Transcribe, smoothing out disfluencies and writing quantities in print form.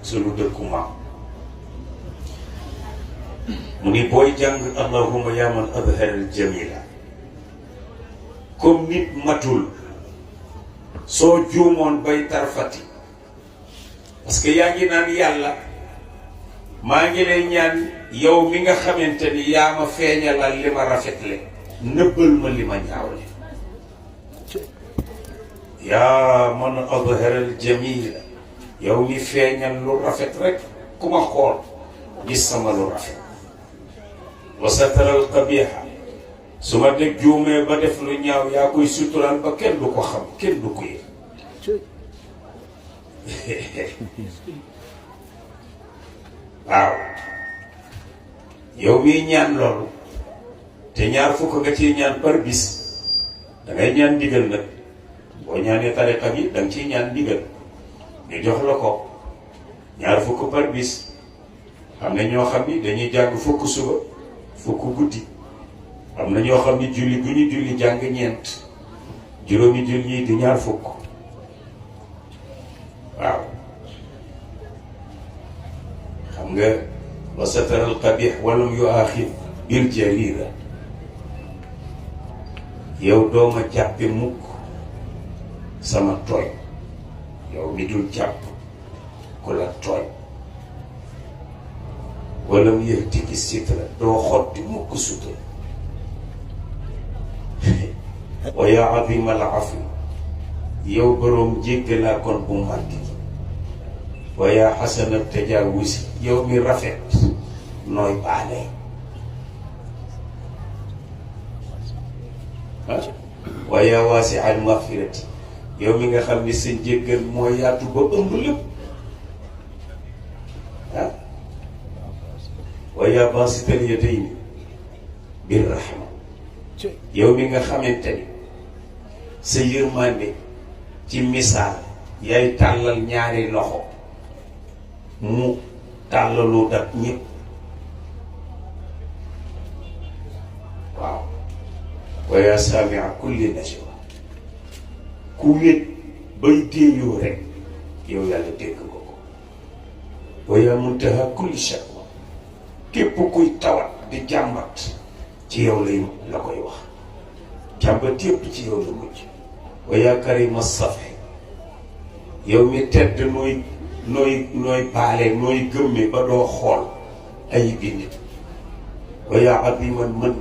sunu dëkku maam mu ni booy jàng allahumma yaa man adharal jamila comme nit matul soo juumoon bay tarfati parce que yaa ngi naan yàlla maa ngi lay ñaan yow mi nga xamante ni yaa ma feeñalal li ma rafetle nëbbal ma li ma ñaawle yaa man adharal jamila yow mi feeñal lu rafet rek ku ma xool gis sama lu rafet wa sataral qabiha su ma deg juumee ba def lu ñaaw yaa koy sutural ba kenn du ko xam kenn du ko yëg waaw yow miy ñaan loolu te ñaar fukk nga ciy ñaan par bis dangay ñaan ndigal nag boo ñaanee tariqa bi danga ciy ñaan ndigal ñu jox la ko ñaar fukk par bis am na ñoo xam ni dañuy jàng fukk suba fukk guddi am na ñoo xam ni julli gu ñu julli jàng ñeent juróomi julli yi di ñaar fukk waaw xam nga wa sataral qabih walam yu aaxir bil jarira yow dooma jàppe mukk sama tooñ yow mi dul jàpp ku la tooñ wala mu yëhtiki sitra doo xotti mukk sutura wa yaa azima al afi yow boroom jéggalaa kon bu màgg wa yaa xasana tajaawusi yow mi rafet nooy baale wa yaa waasi al maxfirati yow mi nga xam ni sa njéggal moo yaatu ba ëmb lépp ah wa yaa baasital yadayni bir rahma yow mi nga xamante ni sa yërmande ci misaal yaay tàllal ñaari loxo mu tàllalu dat ñëpp waaw wa yaa saamia kulli najwa ku wét bay déeyoo rek yow yàlla dégg nga ko wa yaa muntaha kulli shakwa képp kuy tawat di jàmbat ci yow lay la koy wax jàmbat yépp ci yow la mujj wa yaa karima safi yow mi tedd nooy baale nooy gëmme ba doo xool ay bi nit wa yaa aziman mën